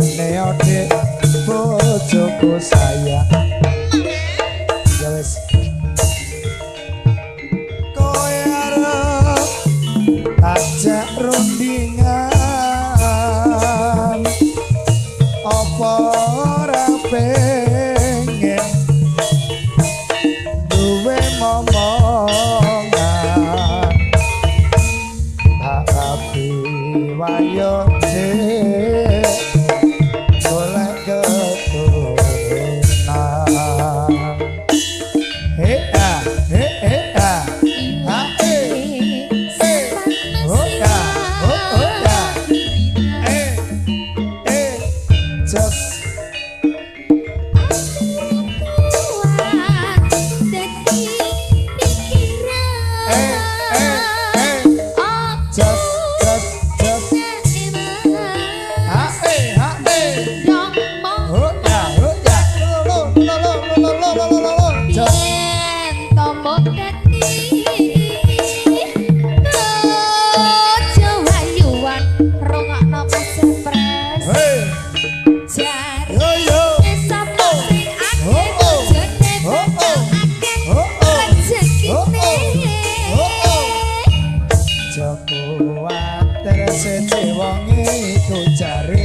Neo dik bojoku sayang. Ya wis. Kowe arep ajak rundingan apa ora pengen duwe momongan tak rapi wayo dik golek keturunan. He ah he he ah ha eh eh oh ya oh oh ya eh eh just eh eh eh just just just ha eh ha eh oh ya lo lo lo lo lo lo lo lo lo just hey yo yo oh oh oh oh oh oh oh oh oh Joko kuwatir siji wonge iku jare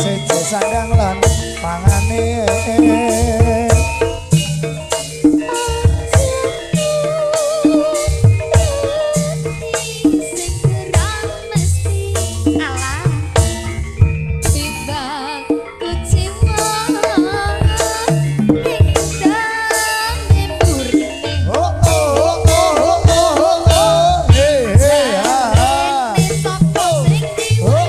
siji sandang lan pangane. Oh oh oh oh oh oh oh hey hey ha ha oh oh oh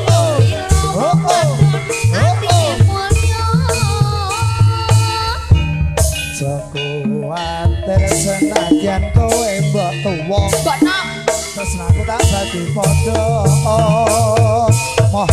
oh oh oh oh Joko kuwatir senadyan kowe mbok tuwa tresnaku tak bagi padha. Moh.